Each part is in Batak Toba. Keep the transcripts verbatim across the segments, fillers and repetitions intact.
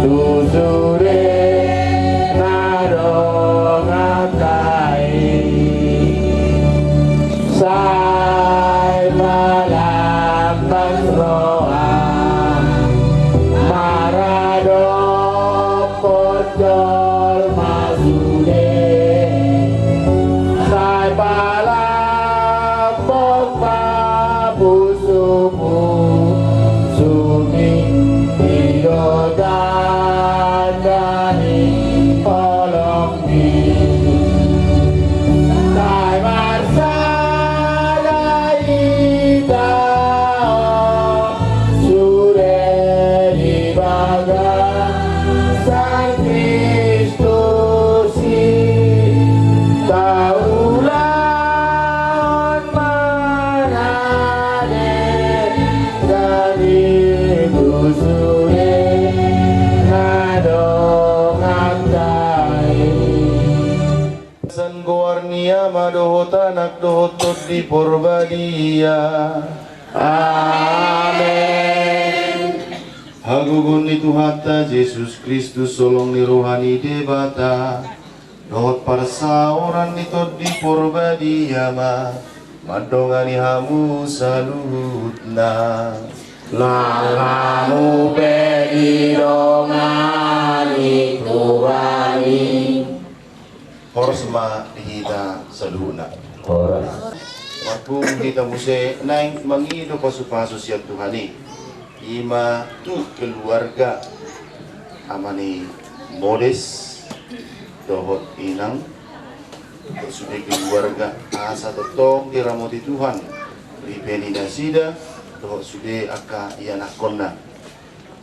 Tu sude na dongan ta i, sai palambat roham maradophon jolma sude, sai palambat papusu-pusumi, i do tanda ni holongmi. Sai marsada hita on sude di bagasan Kristus i, taulahon ma na denggan i tu sude na dongan ta i. Sian goar ni Ama dohot Anak dohot Tondi Porbadia. Amen. Hagogoon ni Tuhanta Jesus Kristus, holong ni roha ni Debata, dohot parsaoran ni Tondi Porbadia ma mandongani hamu saluhutna. Nang hamu pe didongani Tuhan i. Horas ma di hita saluhutna. Horas. Marpungu hita muse naeng mangido pasupasu sian Tuhan i. I ma tu keluarga ama ni Modes dohot inang, dohot sude keluarga, asa tongtong diramoti Tuhan ripe ni nasida dohot sude angka ianakhonna.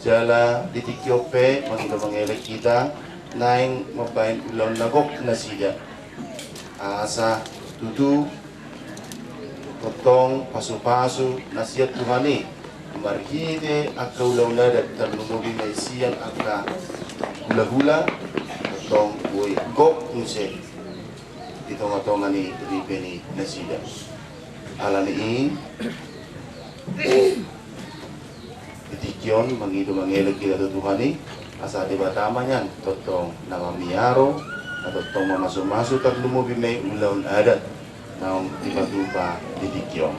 Jala di tingki on pe mangido mangelek hita naeng mambahen ulaon na gok nasida, asa tutu tongtong pasupasu na sian Tuhan i marhite angka ulaon adat, tarlumobi ma i sian angka hulahula, tongtong boi gok muse di tongatonga ni ripe ni nasida. Alani i, di tingki on mangido mangelek hita tu Tuhan i, asa Debata ma nian tongtong na mamiaro, na tongtong mamasumasu, tarlumobi ma i ulaon adat naung dipatupa di tingki on.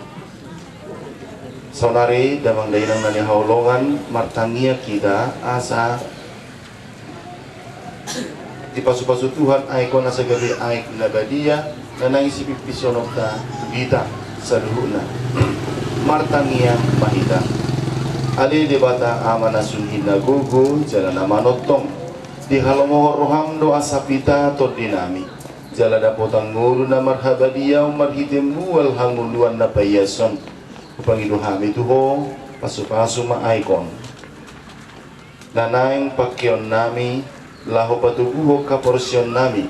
Saonari damang dainang na hinaholongan, martangiang hita asa dipasupasu Tuhan aek on asa gabe aek na badia, na naeng sipipisiononta tu hita saluhutna. Martangiang ma hita. Ale Debata Ama na sun hinna gogo jala na manongtong, dihalomohon roham do asap hita tondinami, jala dapotan ngolu na marhabadiaon marhite mual hangoluan na paias on. Hupangido hami tu Ho, pasupasu ma aek on na naeng pangkeonnami laho patoguhon haporseaonnami.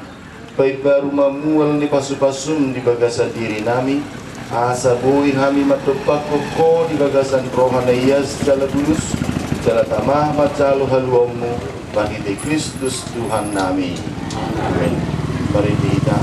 Paimbaru ma mual ni pasupasum di bagasan dirinami, asa boi hami mandompakhon Ho di bagasan roha na ias jala bulus, jala tama manjalo haluaonmu, marhite Kristus Tuhannami. Amen. Mari hita.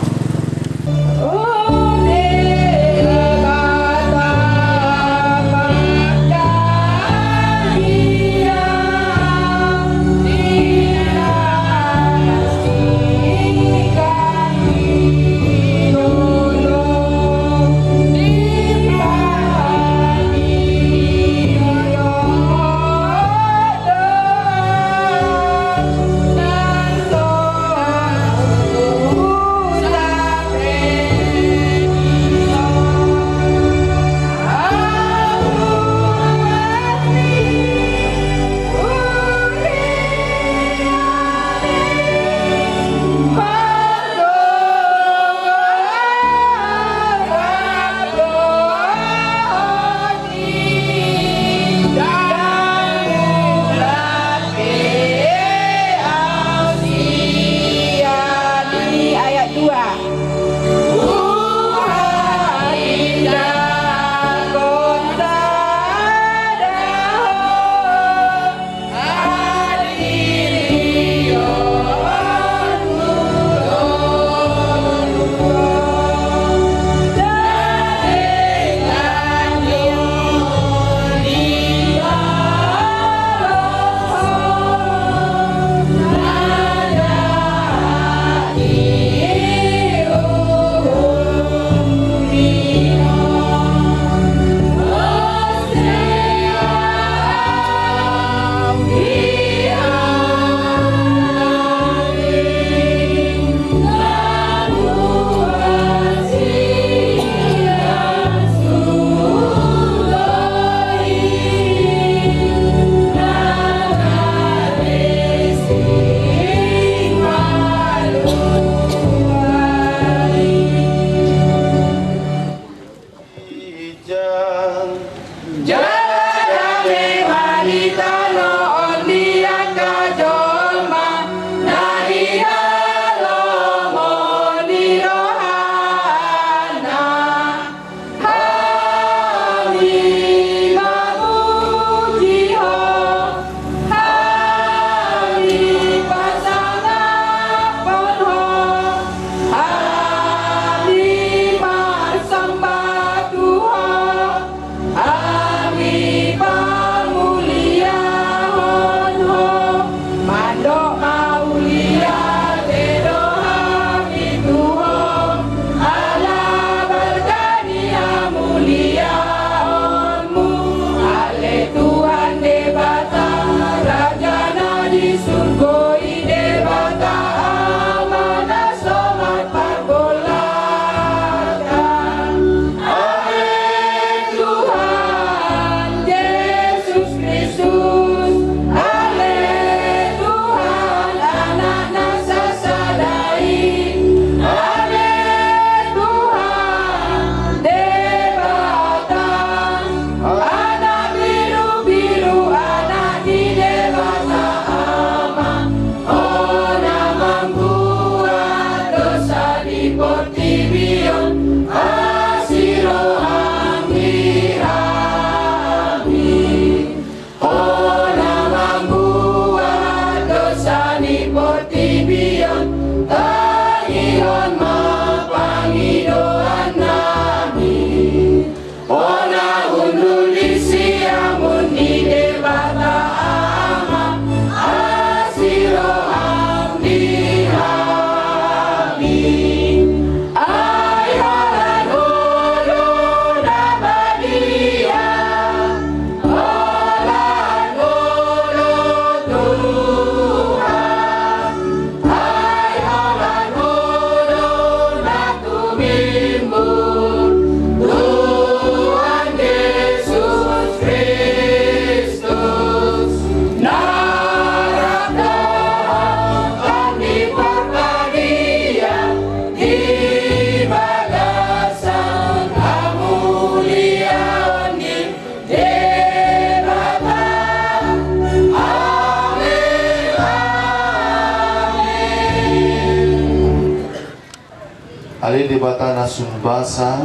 Ale Debata na sun basa,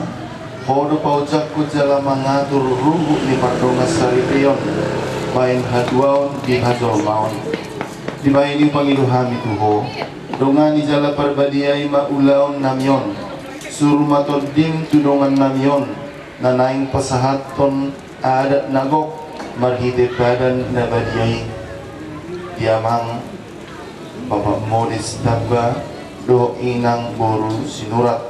Ho do paojak jala mangatur ruhut ni pardongansaripeon bahen hatuaon di hajolmaon. Dibahen i hupangido hami tu Ho, dongani jala parbadiai ma ulaonnami on. Suru ma tondim tu dongannami on na naeng pasahathon adat na gok marhite padan na badia i. Di amang Bapak Modis Tamba dohot inang boru Sinurat.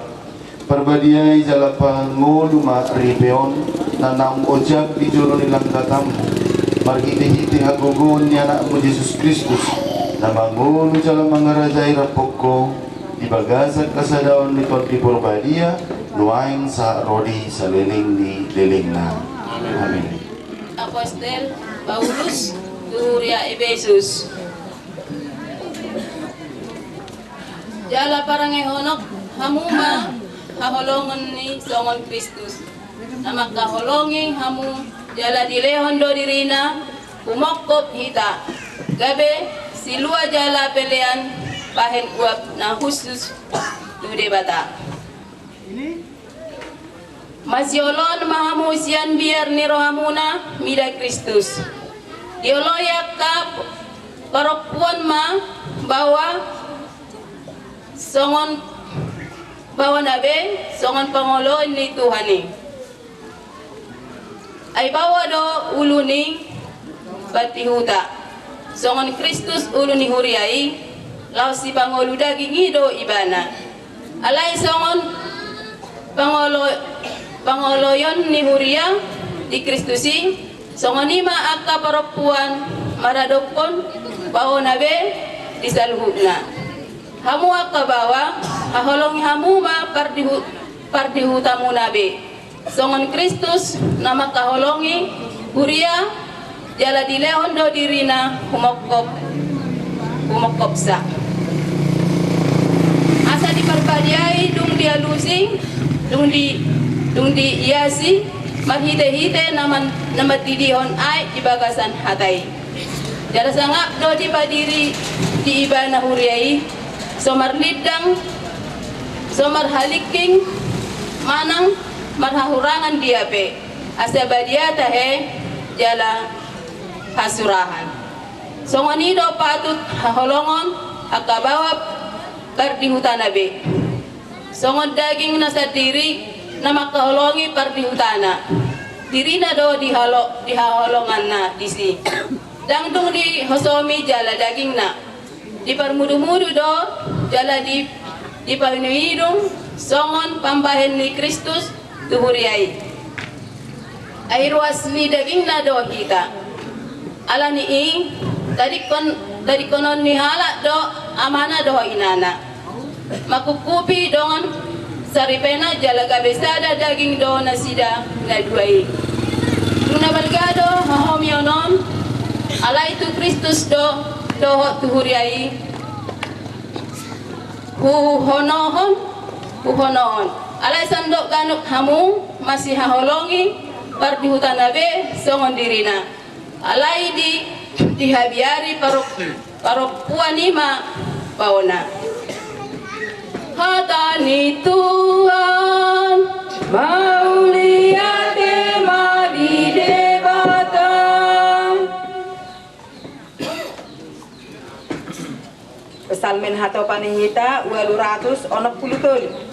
Parbadiai jala pangolu ma ripe on na naung ojak di jolo ni langkatanmu, marhite-hite hagogoon ni Anakmu Jesus Kristus, na mangolu jala mangarajai rap Ho di bagasan hasadaon ni Tondi Porbadia, nuaeng sahat ro di saleleng ni lelengna. Amin. Apostel Paulus tu huria Efesus. Jala parangehonon hamu ma haholongon ni songon Kristus, na mangkaholongi hamu, jala dilehon do dirina humongkop hita, gabe silua jala pelean bahen uap na hushus tu Debata. Masioloan ma hamu sian biar ni rohamuna mida Kristus. Dioloi angka parompuan ma baoa songon, baoa na be songon pangoloan ni Tuhan i. Ai baoa do ulu ni pardihuta, songon Kristus ulu ni huria i, laos sipangolu daging i do ibana. Alai songon pangolo-, pangoloion ni huria di Kristus i, songon i ma angka parompuan maradophon baoa na be di saluhutna. Hamu angka baoa, haholongi hamu ma pardihu-, pardihutamuna be. Songon Kristus na mangkaholongi huria, jala dilehon do dirina humongkop, humongkopsa. Asa diparbadiai dung dialusi, dung di, dung diiasi, marhite-hite na man-, na mandidihon aek di bagasan hata i. Jala sangap do dipadiri di ibana huria i, so marlindang, so marhalingking, manang marhahurangan dia pe, asa badia tahe jala hasurahan. Songon i do patut haholongon angka baoa pardihutana be. Songon daging na sandiri na mangkaholongi pardihutana, dirina do dihalo-, dihaholonganna disi. Ndang dung dihosomi jala dagingna, diparmudu-mudu do jala di-, dipainum-inum songon pambahen ni Kristus tu huria i. Ai ruas ni dagingna do hita. Ala ni i, tadingkon-, tadingkonon ni halak do amana dohot inana. Mangkuphupi dongan saripena jala gabe sada daging do nasida na dua i. Dung na balga do hahomion on, alai tu Kristus do dohot tu huria i, huhonohon, huhonohon. Alai sandok ganup hamu masihaholongi pardihutana be songon dirina. Alai di, dihabiari paro-, parompuan i ma baona. Hata ni Tuhan, mauliate ma di Debata. Psalmen hatopan ni hita, ualu ratus onom pulu tolu.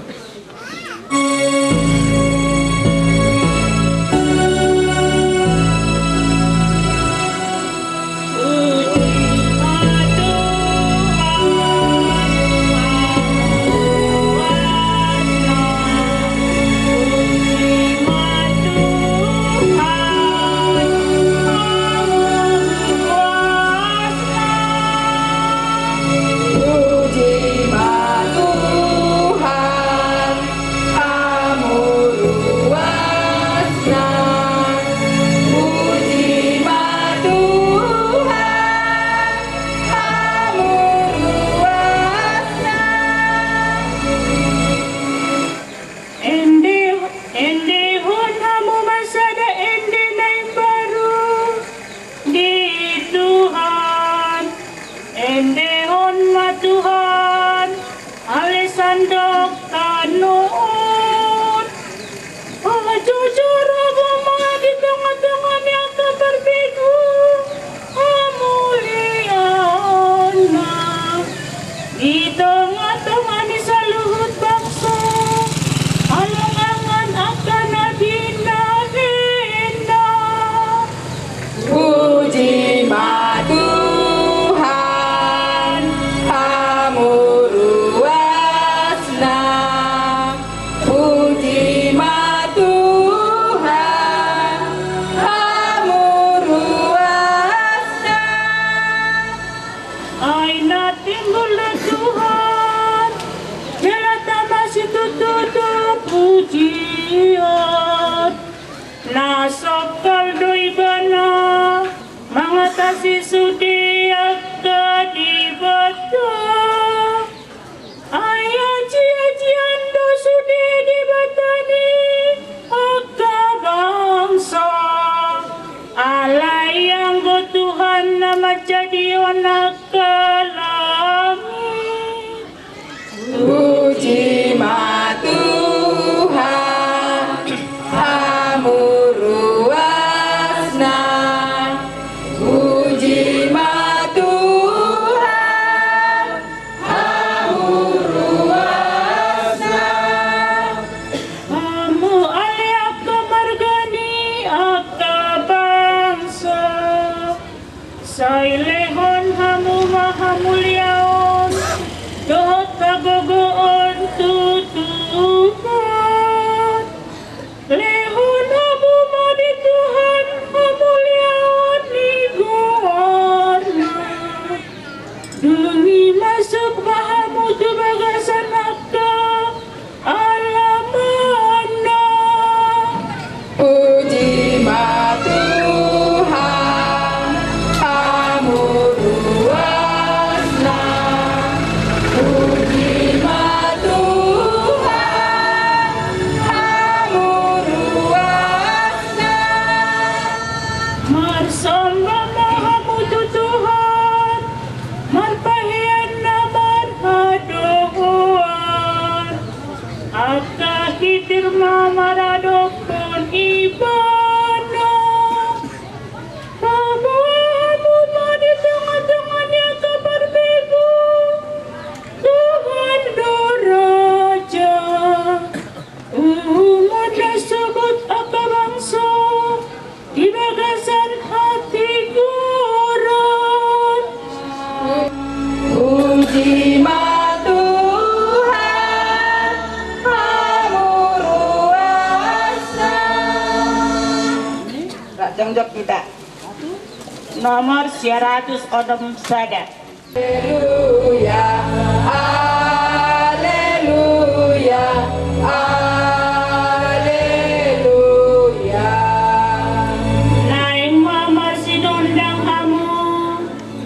Di tongatonga ni saluhut bangso, halongangan angka na binahenna. Puji ma Tuhan, hamu ruasna. Puji ma Tuhan, hamu ruasna. Ai na timbul do Tuhan, jala tama situtu do pujion. Na songkal do Ibana mangatasi sude angka debata. Ai ajiajian do sude debata ni angka bangso. Alai anggo Tuhan na manjadihon angka langit. Puji ma Tuhan, hamu ruasna. Puji ma Tuhan, hamu ruasna. Hamu ale angka marga ni angka bangso. Sai lehon hamu ma hamuliaon dohot hagogoon tu Tuhan. Lehon hamu ma di Tuhan hamuliaon ni goarna. Dung i masuk ma hamu tu bagasan angka alamanna. Puji ma Tuhan, hamu ruasna. Puji ma Tuhan, hamu ruasna. Marsomba ma hamu tu Tuhan, marpahean na marhadohoan. Angka hitir ma maradophon Ibana. Paboa hamu ma di tongatonga ni angka parbegu, Tuhan do raja. Umur na sogot angka bangso di bagasan hatigoran. Puji ma Tuhan, hamu ruasna. Rap jongjong hita. Nomor sia ratus onom sada. Aleluya, aleluya, aleluya. Naeng ma marsidondang hamu,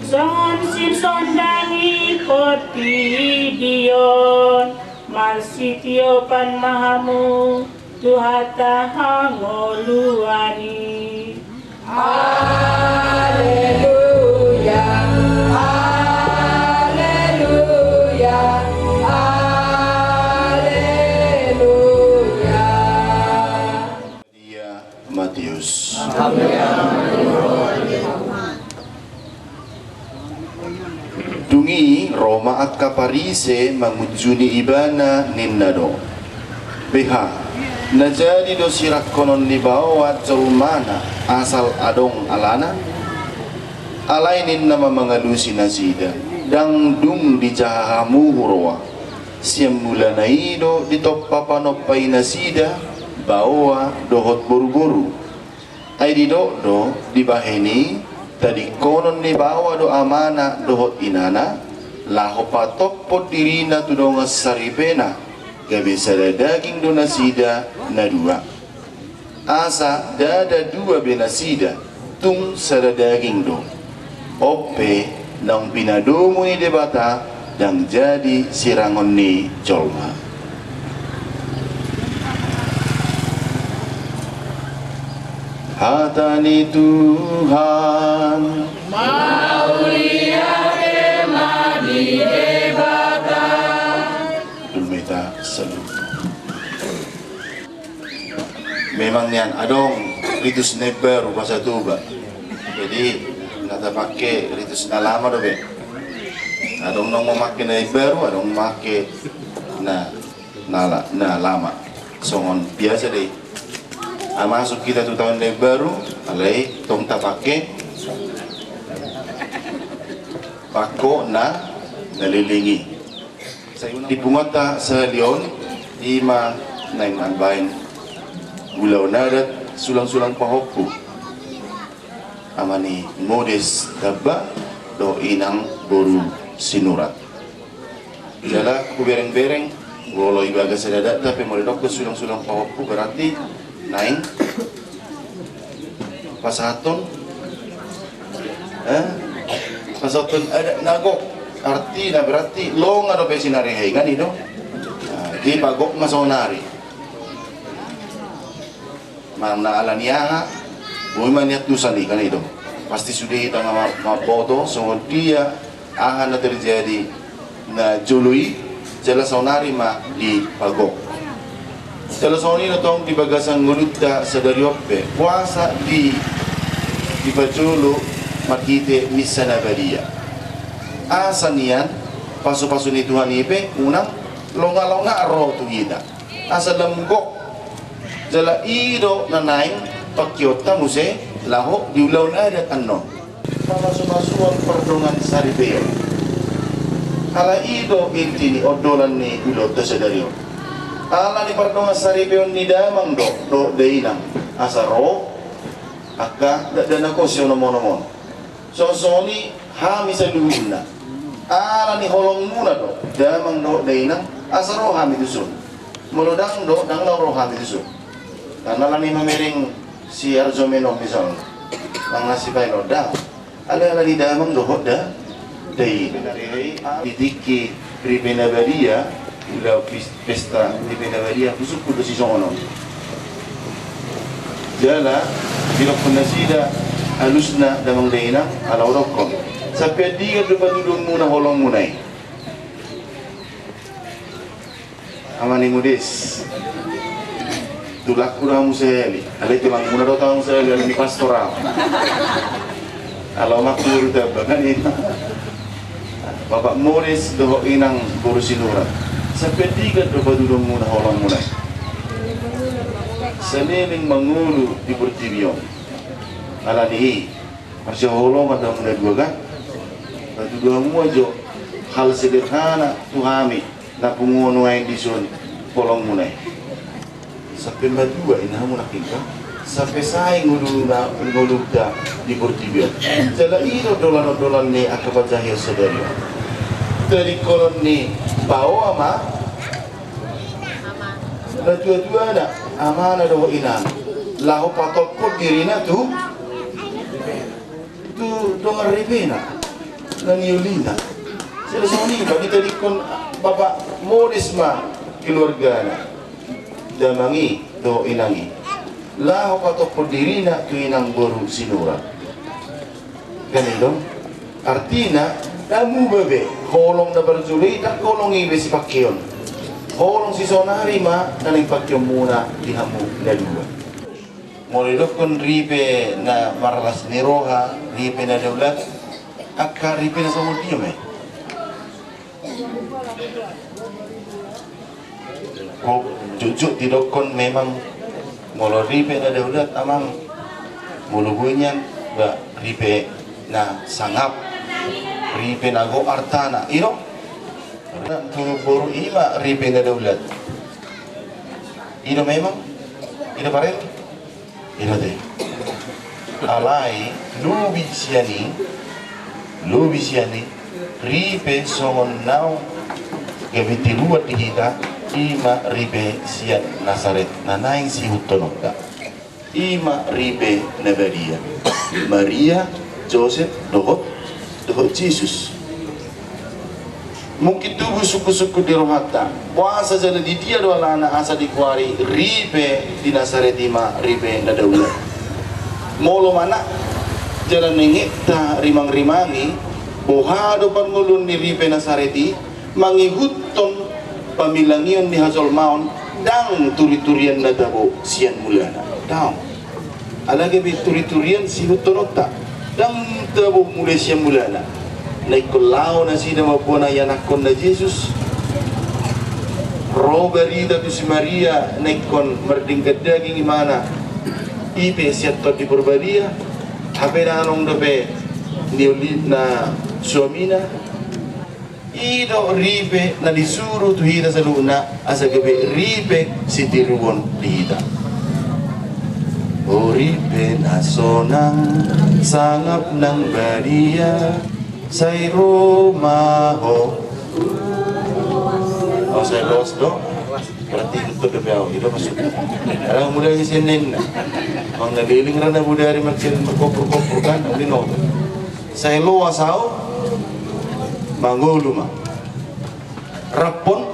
songon sinsondang i portibi on, marsitiopan ma hamu tu hata hangoluan i. Aleluya, aleluya, aleluya. Dia Matius. Dung i ro ma angka Parise mangunjuni Ibana, ninna do: Beha, na jadi do sirangkonon ni baoa jolmana asal adong alana? Alai ninna ma mangalusi nasida: Ndang dung dijaha hamu huroa. Sian mulana i do ditompa panompa i nasida baoa dohot boruboru. Ai didok do dibahen i: Tadingkonon ni baoa do amana dohot inana, laho patophon dirina tu dongan saripena, gabe sada daging do nasida na dua. Asa ndada dua be nasida, tung sada daging do. On pe, naung pinadomu ni Debata, ndang jadi sirangon ni jolma. Hata ni Tuhan. Mauliate ma di Debata. Dulu ma hita saluhut. Memang nian adong ritus na imbaru pasatuba. Jadi, na tapake ritus na lama dope. Adong naung mamangke na imbaru, adong mamangke na, na la-, na lama. Songon biasa do i. Masuk hita tu taon na imbaru, alai tong tapangke bangko na, na leleng i. Di punguanta sahali on, i ma naeng mambaen ulaon adat sulang-sulang pahompu. Ama ni Modes Tamba dohot inang boru Sinurat. Jala hubereng-bereng, molo di bagasan adat, tapi molo didokkon sulang-sulang pahompu berarti naeng pasahathon, eh? Pasahathon adat na gok. Artina berarti longa dope sinari haigan i do. Nah, dipagok ma saonari. Manang na ala ni aha, boi ma nian tusan i kan i do. Pasti sude hita ma-, mamboto songon dia aha na terjadi na jolo i, jala saonari ma dipagok. Jala songon i do tong di bagasan ngolunta sadari on pe, boasa di, dipajolo marhite misa na badia. Asa nian pasu-pasu ni Tuhan i pe unang longa-longa ro tu hita. Asa lam gok. Jala i do na naeng pangkeonta muse laho di ulaon adat annon. Pamasu-masuon pardongan saripeon. Ala i do inti ni ondolan ni ulaonta sadari on. Ala ni pardongan saripeon ni damang do, dohot dainang. Asa ro, angka dakdanak on sionom-onom on. Songon i hami saluhutna. Ala ni holongmuna do, damang dohot dainang, asa ro hami tuson. Molo ndang do, ndang laho ro hami tuson. Karna ala ni mamereng si Arjo Menom misalna. Nang na sipainondang. Ala, ala ni damang dohot da, dainang. Di tingki ripe na badia, ulaon pis-, pesta ripe na badia, husungkun do sisongon on. Jala, didokkon nasida, alusna damang dainang, ala hudokkon. Sampe andigan do patuduhonmuna holongmuna i. Ama ni Modes. Tulangku do hamu sahali. Alai tulangmuna do hamu sahali, alai ni pastor au. Ala omakku boru Tamba kan i. Bapak Modes dohot inang boru Sinurat. Sampe andigan do patuduhonmuna holongmuna i. Saleleng mangolu di portibi on. Ala ni i. Marsihaholongan do hamu na dua kan. Patudu hamu ma jo hal sederhana tu hami. Na punguan nuaeng dison holongmuna i. Sampe madua i na hamu nangkin kan. Sampe sae ngoluna, ngolunta di portibi on. Jala i do ondolan-ondolan ni angka panjahion sadari on. Tadingkonon ni paoa ma. Na tua-tuana, amana dohot inana. Laho patophon dirina tu tu dongan ripena na niulina. Sira songon i ma ditadingkon Bapak Modes ma keluargana, damang i dohot inang i, laho patophon dirina tu inang boru Sinurat. Kan i do? Artina, na muba be holong na parjolo i, ndang holong i be sipangkeon. Holong sisaonari ma na naeng pangkeonmuna di hamu na dua. Molo didokkon ripe na marlas ni roha, ripe na daulat, angka ripe na songon dia ma i? Ho, jotjot didokkon memang molo ripe na daulat amang, molo boi nian ba ripe na sangap, ripe na gok artana, i do? Tu boru i ma ripe na daulat. I do memang? I do parel? I do te. Alai lobi sian i, lobi sian i, ripe songon naung gabe tiruan di hita, i ma ripe sian Nasaret na naeng siihuthononta. I ma ripe na badia. Maria, Josep, dohot, dohot Jesus. Mungkin tubu sungkun-sungkun di rohanta, boasa jala di dia do alana asa digoari ripe di Nasaret i ma ripe na daulat. Molo manang jala naeng hita rimang-rimangi, boha do parngoluon ni ripe Nasaret i mangihuthon pamilangion ni hajolmaon, ndang turi-turian na tabo sian mulana. Ndang. Ala gabe turi-turian siihuthononta, ndang tabo mule sian mulana. Na ingkon laho nasida mamboan ianakhonna Jesus. Ro barita tu si Maria na ingkon mardenggan daging imana, i pe sian Tondi Porbadia. Hape ndang adong dope niolitna suamina. I do ripe na disuru tu hita saluhutna, asa gabe ripe sitiruon di hita. O ripe na sonang, sangap nang badia, sai ro ma ho. O, sai loas do. Berarti ikut dope au, i do maksudna. Ala mulai di sini. Mangaleleng ra na bodari marcel markopur-kopur kan, di no. Sai loas au, mangolu ma. Rap on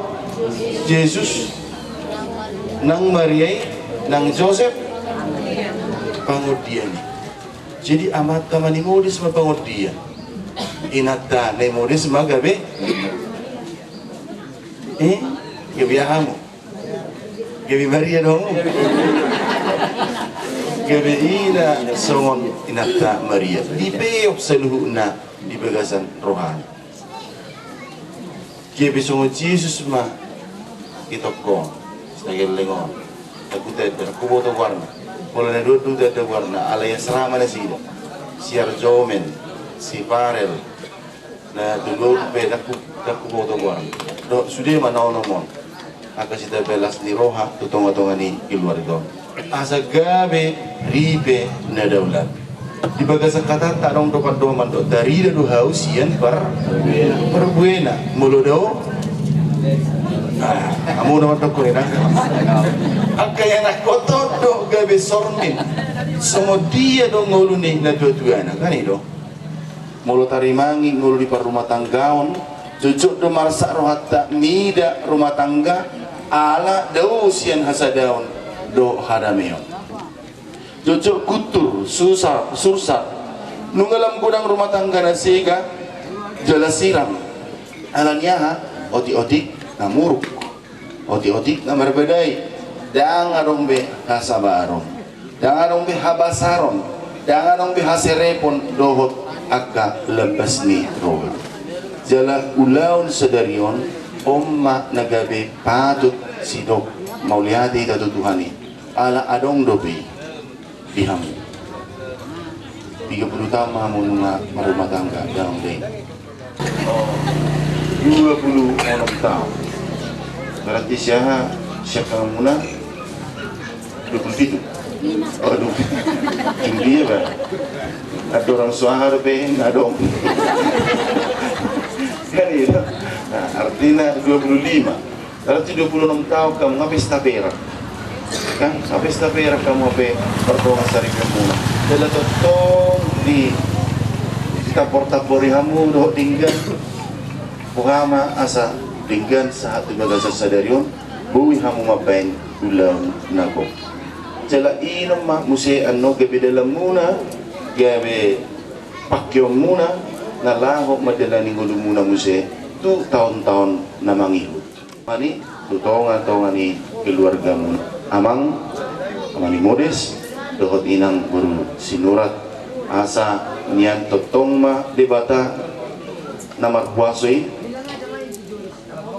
Jesus nang Maria i, nang Josep pangondian i. Jadi amanta ma Nimodes ma pangondian. Inanta Nimodes ma gabe, eh, gabe aha hamu? Gabe Maria do hamu? Gabe ina songon inanta Maria. Dipeop saluhutna di bagasan rohana. Gabe songon Jesus ma itongko on, sitagelleng on. Ndang hutanda, ndang huboto goarna. Molo na dua do hutanda goarna, alai asrama nasida. Si Arjomen, si Parel, na tolu on pe ndang hu-, ndang huboto goarna. Dohot sude ma na onom on. Angka sitape las ni roha tu tonga-tonga ni keluarga on. Asa gabe ripe na daulat. Di bagasan hatanta adong do pandohan mandok, tarida do hau sian par-, parbuena. Molo dao, ah, hamu na mandokkon i na. Angka ianakhonta on do gabe sormin. Songon dia do ngolu ni natua-tuana, kan i do. Molo tarimangi ngolu di parrumatanggaon, jotjot do marsak rohanta mida rumah tangga, ala dao sian hasadaon dohot hadameon. Jotjot guntur, susar, sursar. Nunga lam godang rumah tangga na sega, jala sirang. Ala ni aha? Otik-otik na muruk. Otik-otik na marbadai. Ndang adong be hasabaron. Ndang adong be habasaron. Ndang adong be haserepon dohot angka lambas ni roha. Jala ulaon sadari on, on ma na gabe patut sidok mauliate hita tu Tuhan i. Ala adong dope i di hamu. Tiga puluh taon ma hamu nunga marrumah tangga, daong daeng. Oh, dua puluh enam taon. Berarti siaha, siaha muna dua puluh pitu. Oh, dua puluh. Tinggi ya, Bang. Ada orang suara dope, nggak dong. Kan itu. Nah, artinya dua puluh lima. Berarti dua puluh enam taon hamu nga pesta perak. Kan, nga pesta perak hamu hape pardongan saripeon muna. Jala tongtong di, ditampor-tampori hamu dohot denggan. Boha ma asa denggan sahat tu bagasan sadari on, boi hamu mambaen ulaon na gok. Jala inon ma muse annon gabe dalan muna, gabe pangkeon muna, na laho mandalani ngolu muna muse tu taon-taon na mangihut. Mani, tu tonga-tonga ni keluargamu, Amang, Amang Nimodes, dohot Inang boru Sinurat, asa nian tongtong ma Debata na markuaso i,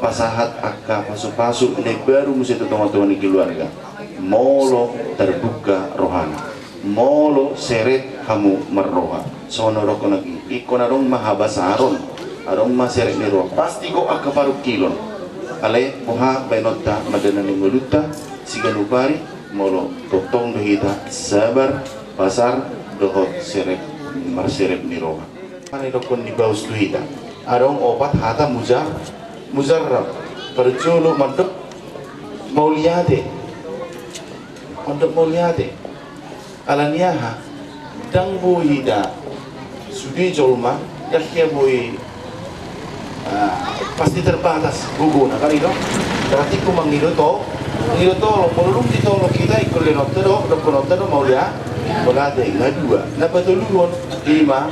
pasahat angka pasu-pasu na imbaru muse tu tonga-tonga ni keluarga. Molo tarbuka rohana. Molo seret hamu marroha, songon na hudokkon nangkin, ingkon adong ma habasaron, adong ma seret ni roha, pasti gok angka parungkilon. Alai boha baenonta mandalani ngolunta siganup ari, molo tongtong do hita sabar, basar, dohot seret, marseret ni roha. Mana didokkon ni Paus tu hita? Adong opat hata mujar-, mujarab. Parjolo mandok mauliate. Mandok mauliate. Ala ni aha? Ndang boi hita, sude jolma, ndang hea boi, ah, pasti terbatas gogona, kan i do? Berarti ingkon mangido to-, mangido tolong, molo dung ditolong hita, ingkon lehononta do, dohononta do maulia-, mauliate, nga dua. Na patoluhon, ima,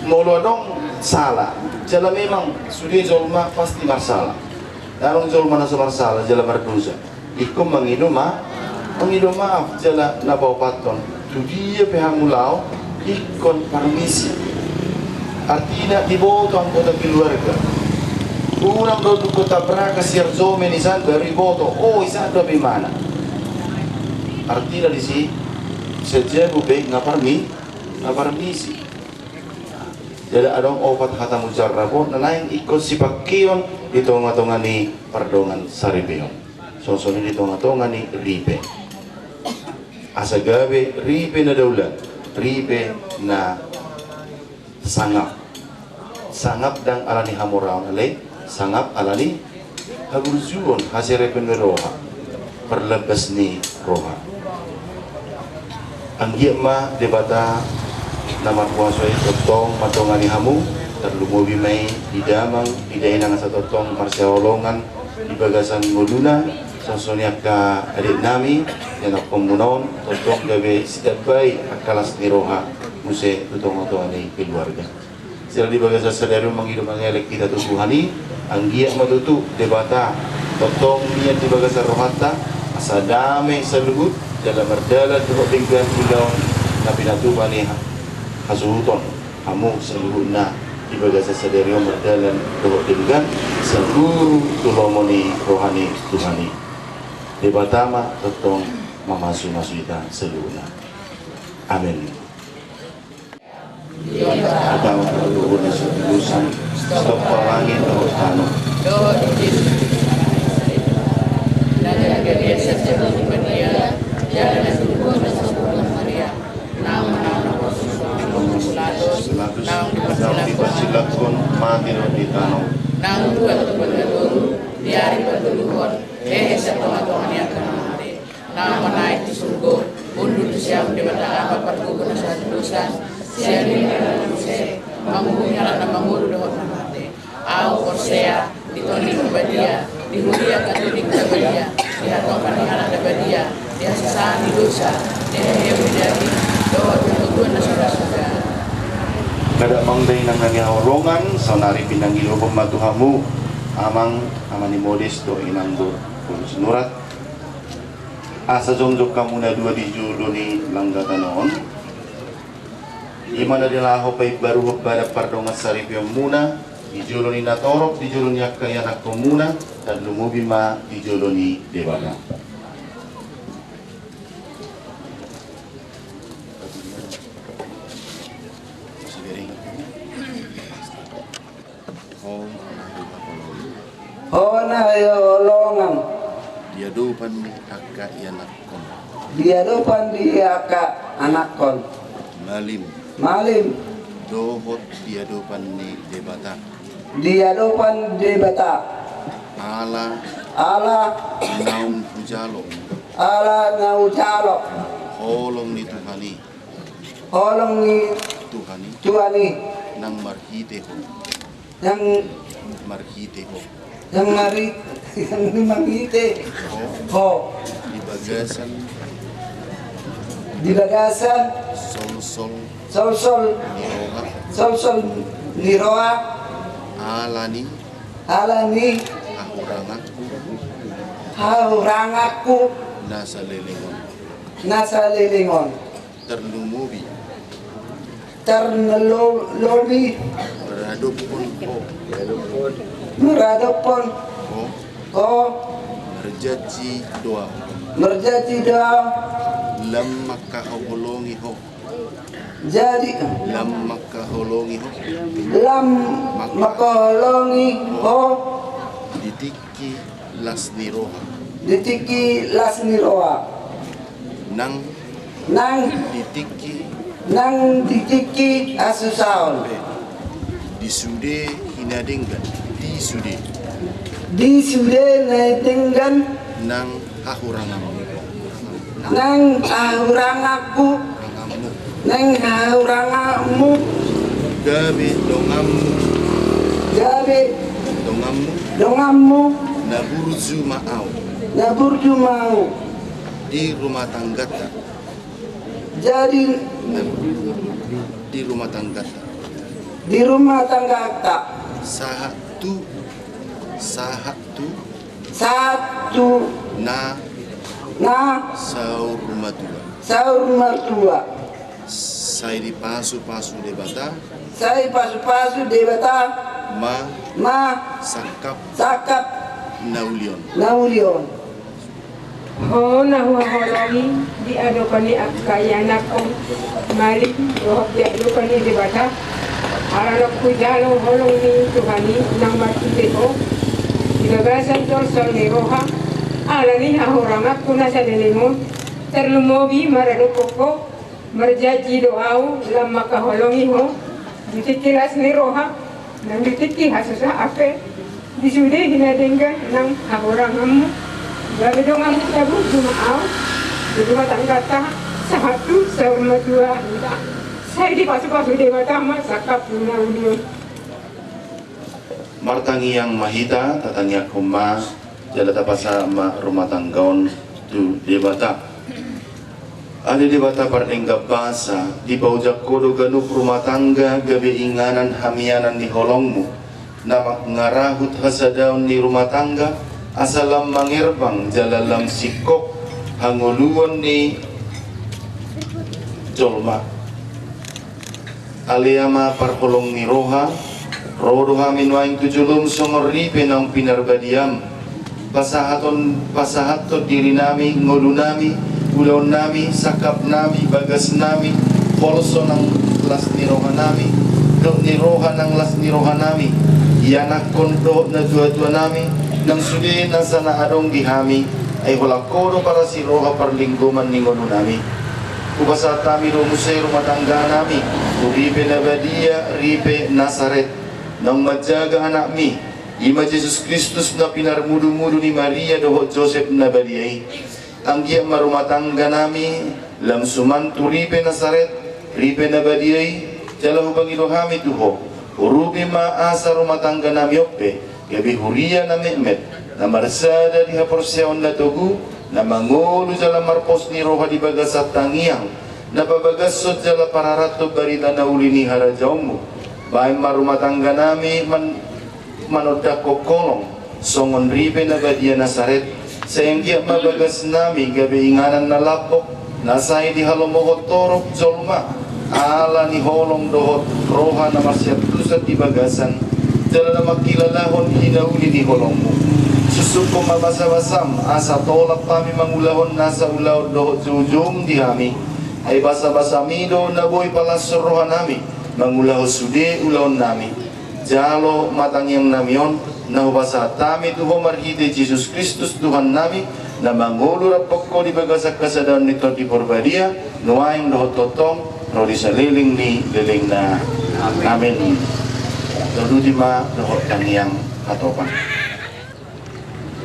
molo adong sala, jala memang sude jolma pasti marsala. Ndang adong jolma na so marsala, jala mardosa. Ingkon mangido ma-, mangido maaf, jala na paopathon. Tu dia pe hamu laho, ingkon parmisi. Artina diboto anggota keluarga. Unang do dungkon tabrakan sian jolo i san baru diboto, o, i san do abimana. Artina disi, sian jabu pe nga parmi-, nga parmisi. Jadi adong opat hata mujarab on na naeng ingkon sipangkeon di tongatonga ni pardongan saripeon. Songon i di tongatonga ni ripe. Asa gabe ripe na daulat, ripe na sangap. Sangap ndang ala ni hamoraon, alai sangap ala ni haburjuon, haserepan ni roha, parlambas ni roha. Anggiat ma Debata na markuaso i tongtong mandongani hamu, tarlumobi ma i di damang, di dainang asa tongtong marsihaholongan di bagasan ngoluna, songon i angka adik nami, ianakhonmuna on, tongtong gabe sitambai angka las ni roha, muse tu tongatonga ni keluarga. Sira di bagasan sadari on mangido mangelek hita tu Tuhan i, anggiat ma tutu Debata tongtong mian di bagasan rohanta, asa dame saluhut, jala mardalan dohot denggan ulaon na pinatupa ni ha-, hasuhuton hamu saluhutna di bagasan sadari on mardalan dohot denggan, saguru tu lomo ni roha ni Tuhan i. Debata ma tongtong mamasumasu hita saluhutna. Amen. Atau perlu udah setujusan stok palangin dohot tano. Naung dipasilakon mate dohot di tano. Naung dua tu panggalung di ari patoluhon, hehe sian tongatonga ni angka na mate. Naung manaek tu surgo, hundul tu siamun Debata Ama pargogo na so hasuhuton, sian i na muse, manghuhut halak na mangolu dohot na mate. Ahu porsea di Tondi Parbadia, di huria Katolik na badia, di hatopan ni halak na badia, di hasasahan ni dosa, di hahebatan ni daging, dohot di hatutuan na so ra suda. Angka damang dainang na hinaholongan, saonari pinangidohon ma tu hamu, amang, ama ni Modis dohot inang dohot boru Sinurat. Asa jongjong hamu na dua di jolo ni langgatan on. I ma na laho paimbaruhon badan pardongan saripeonmuna, di jolo ni natorop, di jolo ni angka ianakhonmuna, tarlumobi ma di jolo ni Debata. Ho na hinaholongan. Ho na hinaholongan. Di adopan ni angka ianakhon. Di adopan ni angka anakhon. Malim. Malim. Dohot di adopan ni Debata. Di adopan Debata. Ala. Ala. Naung hujalo. Ala naung hujalo. Holong ni Tuhan i. Holong ni Tuhan i. Tuhan i. Nang marhite ho. Nang marhite ho. Nang mari-, nang marhite ho. Ho. Di bagasan. Di bagasan. Solsol. Solsol. Ni roha. Solsol ni roha. Ala ni. Ala ni. Hahuranganku. Hahuranganku. Na saleleng on. Na saleleng on. Tarlumobi. Tarlumobi. Maradophon ho. Maradophon. Ho. Ho. Marjanji do ahu. Marjanji do ahu. Lam mangkaholongi ho. Jadi. Lam mangkaholongi ho. Lam mangkaholongi ho. Di tingki las ni roha. Di tingki las ni roha. Nang. Nang. Di tingki. Nang di tingki hasusaon. Di sude na denggan. Di sude. Di sude na denggan. Nang hahuranganmu. Nang hahuranganku. Nang hahuranganmu. Gabe donganmu. Gabe. Donganmu. Donganmu. Na burju ma ahu. Na burju ma ahu. Di rumah tanggata. Jadi. Na burju. Di rumah tanggata. Di rumah tanggata. Sahat tu. Sahat tu. Sahat tu. Na. Na. Saur matua. Saur matua. Sai dipasupasu Debata. Sai pasupasu Debata. Ma. Ma. Sangkap. Sangkap. Na uli on. Na uli on. Ho na huhaholongi di adopan ni angka ianakhon, malim dohot di adopan ni Debata. Ala naung hujalo holong ni Tuhan i nang marhite ho di bagasan tolsol ni roha, ala ni hahuranganku na saleleng on, tarlumobi maradophon ho. Marjanji do ahu lam mangkaholongi ho di tingki las ni roha nang di tingki hasusaan pe, di sude hinadenggan nang hahuranganmu, gabe donganmu tabu juma ahu di rumah tanggata sahat tu saur matua. Sai dipasupasu Debata ma sangkap na uli on. Martangiang ma hita, tatangianghon ma jala tapasahat ma rumah tangga on tu Debata. Ale Debata pardenggan basa, dipaojak ho do ganup rumah tangga gabe inganan hamianan ni holongmu, na mangarahut hasadaon ni rumah tangga, asa lam mangerbang jala lam singkop hangoluan ni jolma. Ale Ama parholong ni roha, ro do hami nuaeng tu jolom songon ripe naung pinarbadiam. Pasahathon, pasahathon dirinami, ngolunami, ulaonnami, sangkapnami, bagasnami, holso nang las ni rohanami, dohot ni roha nang las ni rohanami, ianakhon dohot natuatuanami, nang sude nasa na adong di hami, ai holan ho do parasi roha parlinggoman ni ngolunami. Hupasahat hami do muse rumah tangganami tu ripe na badia, ripe na saret, naung manjaga anakmi, i ma Jesus Kristus na pinarmudumudu ni Maria dohot Josep na badia i. Anggiat ma rumah tangganami lam suman tu ripe na saret, ripe na badia i, jala hubangi do hami tu ho. Urupi ma asa rumah tangganami on pe gabe huria na metmet, na marsada di haporseaon na togu, na mangolu jala marpos ni roha di bagasan tangiang, na pabagashon jala pararathon barita na uli ni harajaonmu. Baen ma rumah tangganami man-, manondanghon holong songon ripe na badia na saret, sai anggiat ma bagasnami gabe inganan na lambok, na sai dihalomohon torop jolma, ala ni holong dohot roha na marsiantusan di bagasan, jala na mangkilalahon hinauli ni holongmu. Susukkon ma basabasam, asa tolap hami mangulahon nasa ulaon dohot joujoum di hami. Ai basabasami do na boi palashon rohanami mangulahon sude ulaonnami. Jalo ma tangiangnami on, na hupasahat hami tu ho marhite Jesus Kristus Tuhannami, na mangolu rap dohot ho di bagasan hasadaon ni Tondi Porbadia, nuaeng dohot tongtong, ro di saleleng ni lelengna. Amen. Taduti ma dohot tangiang hatopan.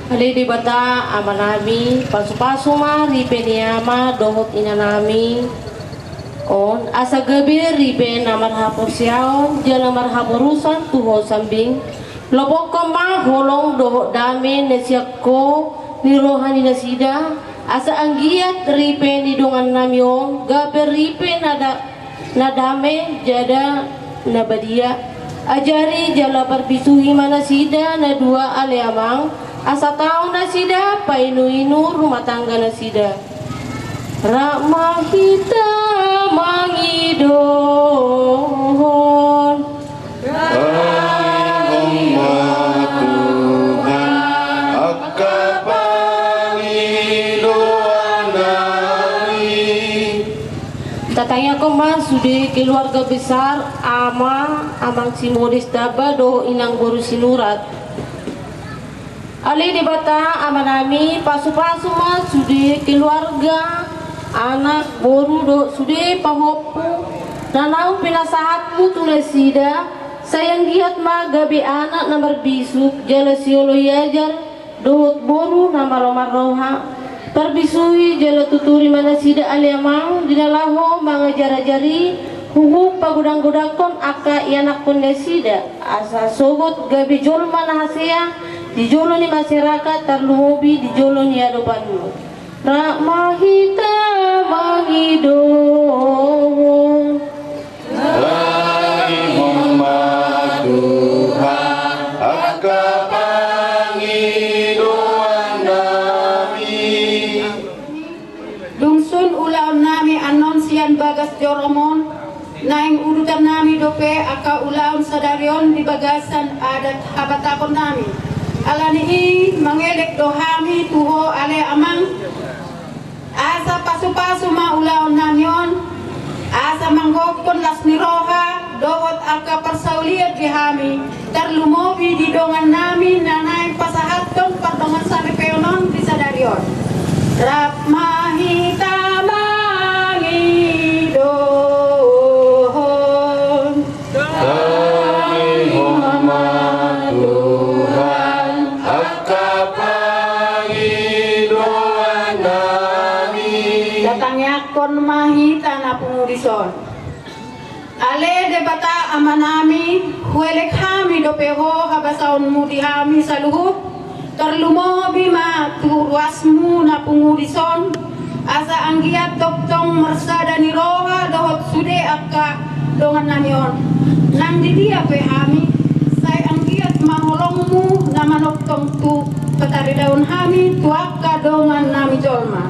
Ale Debata Amanami, pasupasu ma ripe ni ama dohot inanami on, asa gabe ripe na marhaporseaon jala marhaporusan tu ho sambing. Lopokkon ma holong dohot dame na sian ho ni roha ni nasida, asa anggiat ripe ni dongannami on gabe ripe na da-, na dame jala na badia. Ajari jala parbisuhi ma nasida na dua ale Amang, asa tau nasida painu-inu rumah tangga nasida. Rap ma hita mangidohon. Tangianghon ma Tuhan angka pangidoannami. Tatangianghon ma sude keluarga besar Ama, Amang si Modis Taba dohot Inang boru Sinurat. Ale Debata Amanami, pasupasu ma sude keluarga, anak, boru dohot sude pahompu na naung pinasahatmu tu nasida, sai anggiat ma gabe anak na marbisuk jala siolo iajar, dohot boru na malo marroha. Parbisuhi jala tuturi ma nasida ale Amang, di na laho mangajar-ajari, huhut pagodang-godangkon angka ianakkon nasida, asa sogot gabe jolma na hasea di jolo ni masyarakat, tarlumobi di jolo ni adopanmu. Rap ma hita mangidohon. Tangianghon ma Tuhan angka pangidoannami. Dung sun ulaonnami annon sian bagas jorom on, Naeng udutan nami dope angka ulaon sadari on di bagasan adat habatahon nami. Ala ni i mangelek do hami tu Ho ale Amang, asa pasupasu ma ulaon nami on, asa manggokhon las ni roha dohot angka parsaulian di hami, tarlumobi di dongan nami na naeng pasahathon pardongansaripeon on di sadari on. Rap ma hita mangidohon. Tangihon ma Tuhan angka pangidoan nami. Tatangiangkon ma hita na pungu dison. Ale Debata Ama nami, huelek hami dope Ho habasaonmu di hami saluhut, tarlumobi ma tu ruasmu na pungu dison, asa anggiat tongtong marsada ni roha dohot sude angka dongan nami on. Nang di dia pe hami, sai anggiat ma holongmu na manongtong tu pataridaon hami tu angka dongan nami jolma.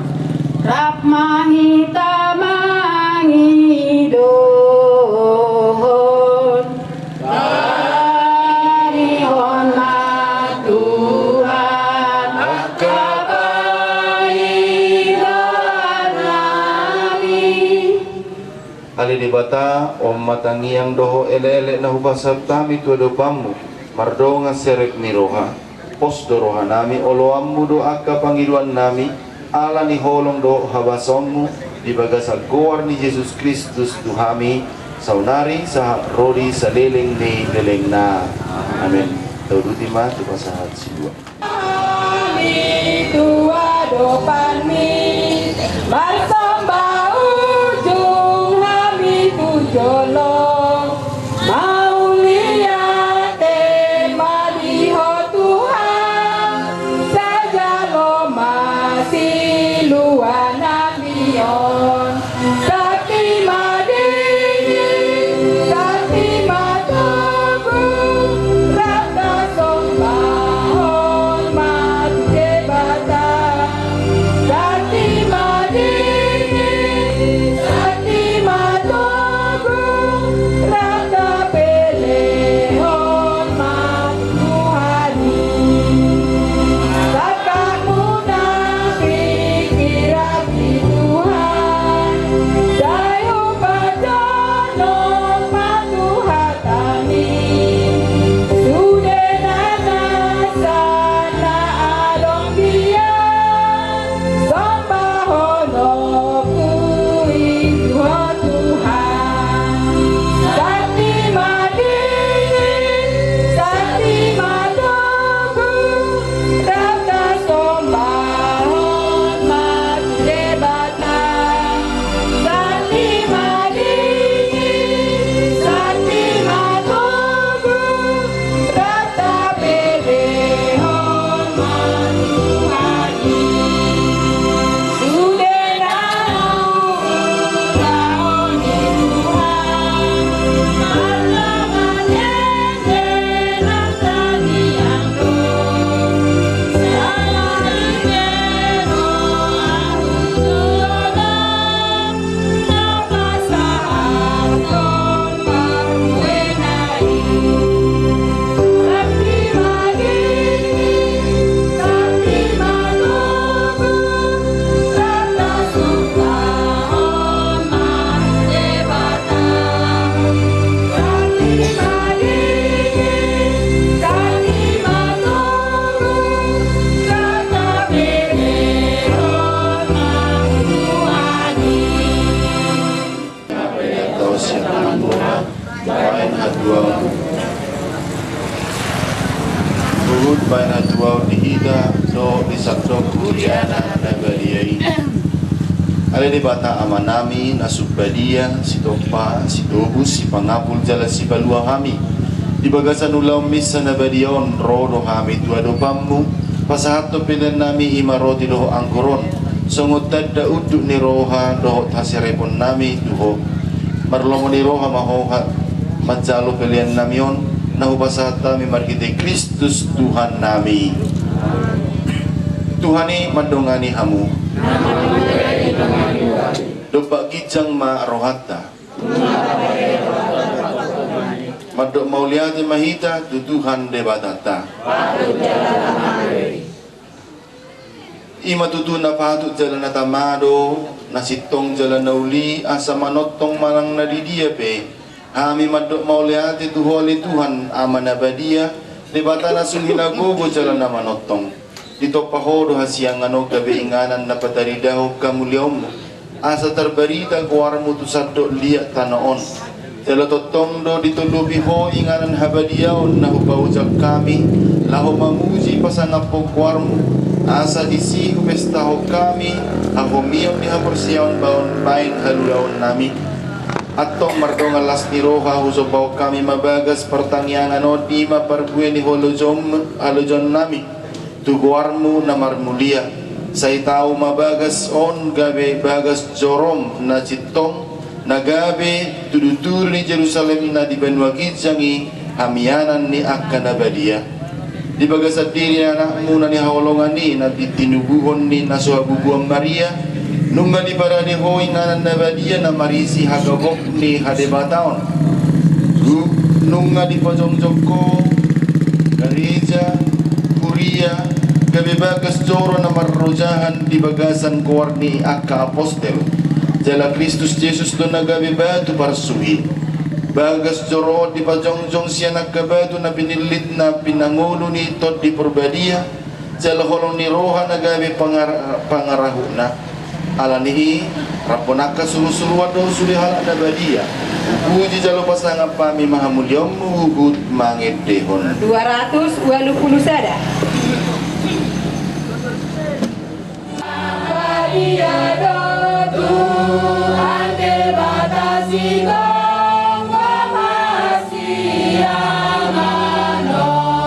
Rap ma hita mangidohon. Tangihon ma Tuhan angka pangidoan nami. Ale Debata, on ma tangiang dohot elekelek na hupasahat hami tu adopanmu, mardongan serep ni roha. Pos do roha nami, oloanmu do angka pangidoan nami, ala ni holong dohot habasaonmu, di bagasan goar ni Jesus Kristus Tuhami, saonari sahat ro di saleleng ni lelengna. Amen. Tauduti ma tu pasahat sidua. Hami tu adopanmi, marsomba ujung hami tu jolo. Mauliate ma di Ho Tuhan, sajalo ma silua nami on. Santi ma dingin, santi ma togu, rap tasombahon ma tu Debata. Santi ma dingin, santi ma togu, rap tapelehon ma tu Tuhan i. Sangkapmuna pingkiran di Tuhan, sai hupajonok ma tu hatami. Sude na nasa na adong dia, sombahononku i tu Ho Tuhan. Santi ma dingin, santi ma togu, rap tasombahon ma tu Debata. Santi ma dingin, santi ma togu, rap tapelehon ma tu Tuhan i. Sude na ulaon ni Tuhan, marlomba ende na tangiang do. Saleleng ni roha tu jolo, na pasahathon pangguena i. Santi ma dingin, santi ma togu, rap tasombahon ma tu Debata. Santi ma dingin, santi ma togu, rap tapelehon ma tu Tuhan i. Baen hatuaon. Huhut baen hatuaon di hita dohot di sandok huria na badia i. Ale Debata Amanami na sumbadia, sitompa, sitobus, sipangapul jala sipalua hami. Di bagasan ulaon misa na badia on ro do hami tu adopanmu, pasahathon pelean nami i ma roti dohot anggur on, songon tanda unduk ni roha dohot haserepon nami tu Ho. Marlomo ni roha ma Ho ha-, manjalo pelean nami on, na hupasahat hami marhite Kristus Tuhan nami. Tuhan i mandongani hamu. Dompak ginjang ma rohanta. Mandok mauliate ma hita tu Tuhan Debatanta. I ma tutu na patut jala na tama do, na sintong jala na uli, asa manongtong manang na di dia pe, hami mandok mauliate tu Ho ale Tuhan, Ama na badia, Debata na sun hinagogo jala na manongtong. Ditompa Ho do hasiangan on gabe inganan na pataridahon hamuliaonMu, asa tarbarita goarMu tu sandok liat tano on. Jala tongtong do ditoldopi Ho inganan habadiaon na hupaojak hami, laho mamuji pasangaphon goarMu, asa disi hupestahon hami hahomion ni haporseaon baon baen haluaonnami. Antong mardongan las ni roha husombahon hami ma bagas partangiangan on, i ma parbue ni halojoon, halojoonnami tu goarMu na marmulia. Sai tau ma bagas on gabe bagas joroM na sintong, na gabe tudutudu ni Jerusalem na di banua ginjang i, hamianan ni angka na badia. Di bagasan diri ni AnakMu na nihaholongan i, na di tinubuhon ni na so habubuan Maria, nunga diparade Ho inganan na badia na marisi hagagok ni hadebataon. Nunga dipajongjong Ho gareja, kuria, gabe bagas joro na marrojahan di bagasan goar ni angka apostel. Jala Kristus Jesus do na gabe batu parsuhi. Bagas joro on dipajongjong sian angka batu na pinillit na pinangolu ni Tondi Parbadia, jala holong ni roha na gabe pangar-, pangarahutna. Alani i, rap dohot angka surusuruan dohot sude halak na badia, hupuji jala hupasangap hami ma hamuliaonMu huhut mangendehon. Dua ratus ualu pulu sada. Badia do Tuhan Debata sigomgom hasiangan on.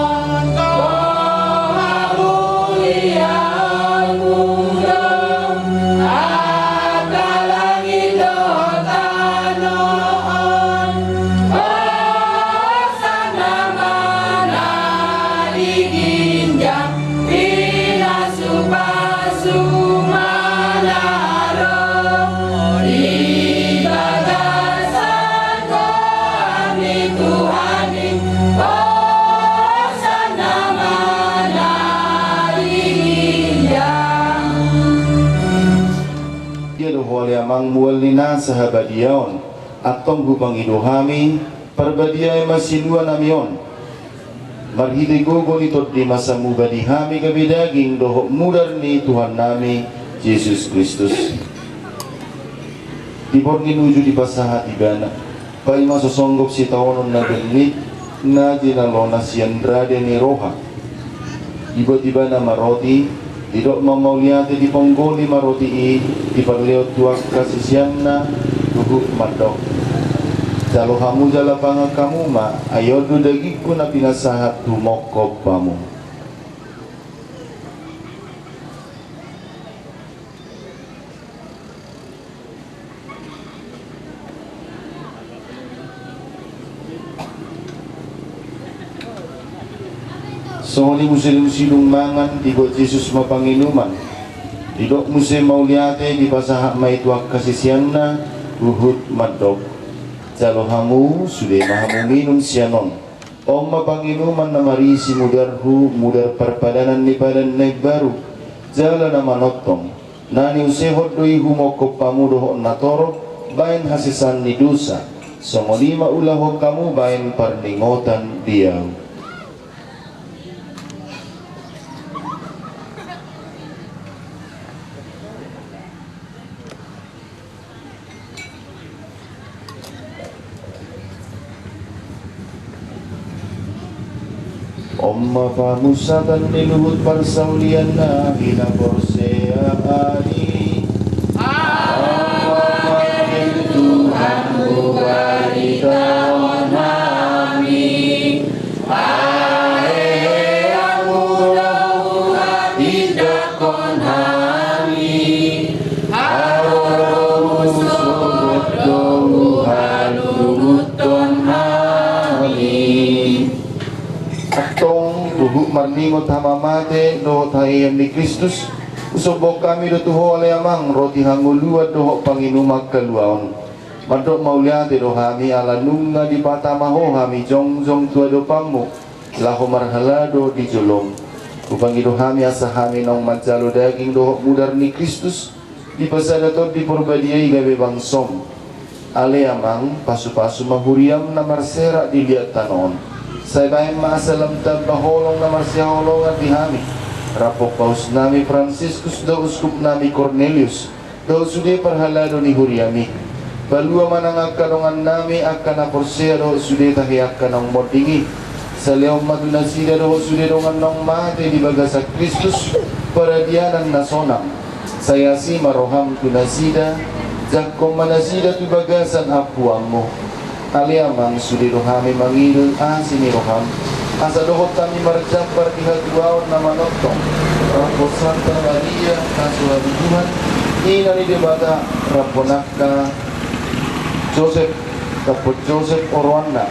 Pasupasu ma na ro di bagasan goar ni Tuhan i, hosana ma na di ginjang. Dia do Ho ale Amang mual ni nasa habadiaon, antong hupangido hami, parbadiai ma siluanami on. Marhite gogo ni Tondi masa mubadi hami gabe daging dohot mudar ni Tuhannami Jesus Kristus. Di borngin uju dipasahat Ibana, paima so songgop sitaonon na bernit, na jinalona sian rade ni roha. Dibuat Ibana ma roti, didok ma mauliate, diponggoli ma roti i, diparlehon tu angka siseanna, huhut mandok: Jalo hamu jala pangan hamu ma, ai on do dagingku na pinasahat humongkop hamu. Songon i muse dung sidung mangan, dibuat Jesus ma panginuman. Didok muse mauliate, dipasahat ma i tu angka siseanna, huhut mandok: Jalo hamu, sude ma hamu minum sian on. On ma panginuman na marisi mudarhu, mudar parpadanan ni padan na imbaru, jala na manongtong, na niusehon do i humongkop hamu dohot natorop baen hasesaan ni dosa, songon i ma ulahon hamu baen parningotan di ahu. On ma pamusatan ni luhut parsaulian na hinaporseaan i. Amen, Tuhan, hubaritaon hami. Paheheanmu do huhatindangkon hami, haroromu sogot do huhalungunhon hami. Antong, huhut marningot hamamate dohot haheheon ni Kristus, husombahon hami do tu Ho ale Amang roti hangoluan dohot panginuman haluaon. Mandok mauliate do hami ala nunga dipatama Ho hami jongjong tu adopanMu, laho marhalado di joloM. Hupangido hami asa hami naung manjalo daging dohot mudar ni Kristus, dipasada Tondi Porbadia i gabe bangsoM. Ale Amang, pasupasu ma huriaM na marserak di liat tano on. Sai bahen ma asa lam tamba holong na marsihaholongan di hami, rap pahompu nami Fransiskus dohot uskupnami Kornelius, dohot sude parhalado ni huriaMi. Palua ma nang angka dongannami angka na porsea dohot sude tahe angka naung monding i. Sai lehon ma tu nasida dohot sude dongan naung mate di bagasan Kristus paradianan na sonang. Sai asi ma rohaM tu nasida, jangkon ma nasida tu bagasan ampuanMu. Ale Amang, sude do hami mangido asi ni rohaM, asa dohot hami marjambar di hatuaon na manongtong, rap dohot Santa Maria na so habubuhan, ina ni Debata, rap dohot angka Josep, rap dohot Josep oroanna,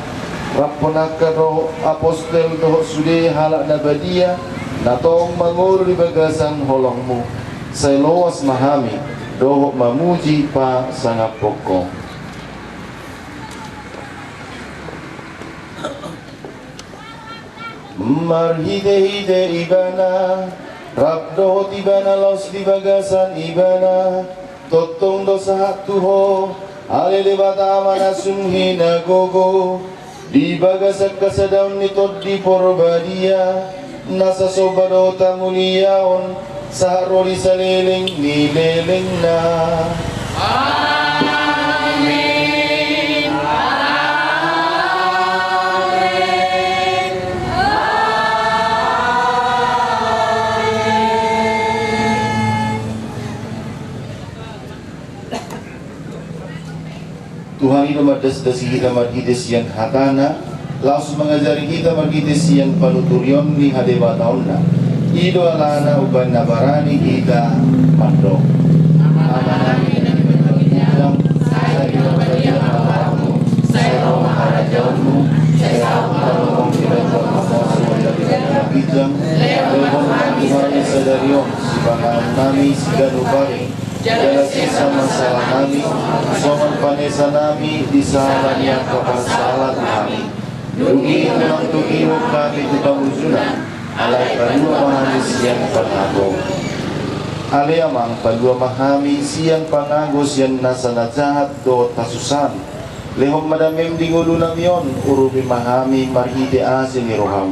rap dohot angka do apostel dohot sude halak na badia na tong mangolu di bagasan holongMu. Sai loas ma hami dohot mamuji pasangaphon Ho. Marhitehite Ibana, rap dohot Ibana, laos di bagasan Ibana, tongtong do sahat tu Ho, ale Debata Ama na sun hinagogo, di bagasan hasadaon ni Tondi Porbadia, na sasomba dohot hamuliaon, sahat ro di saleleng ni lelengna. Amen. Amen. Amen. Tuhan i do mandasdasi hita marhite sian hatana, laos mangajari hita marhite sian panuturion ni hadebataonna. I do alana umbahen na barani hita mandok. Amanami na di banua ginjang, sai dipatupa ma goarmu, sai ro ma harajaonmu, sai saut ma lomo di banua ginjang, lehon ma tu hami sadari on sipanganon nami siganup ari. Jala sesa ma sala nami, songon panesa nami di sala ni angka parsala tu hami. Dung i unang togihon hami tu pangunjunan, alai palua ma hami sian pangago. Ale Amang, palua ma hami sian pangago sian nasa na jahat dohot hasusaan. Lehon ma damem di ngolu nami on, urupi ma hami marhite asi ni roham.